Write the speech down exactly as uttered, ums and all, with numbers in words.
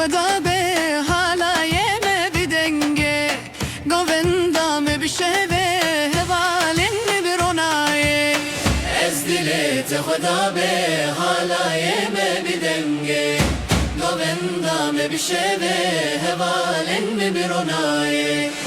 Xweda be halayê me bi dengê, govenda me bi şevê, hevalên me bi ronayê. Ez dilê te Xweda be halayê me bi dengê, govenda me bi şevê, hevalên me bi ronayê.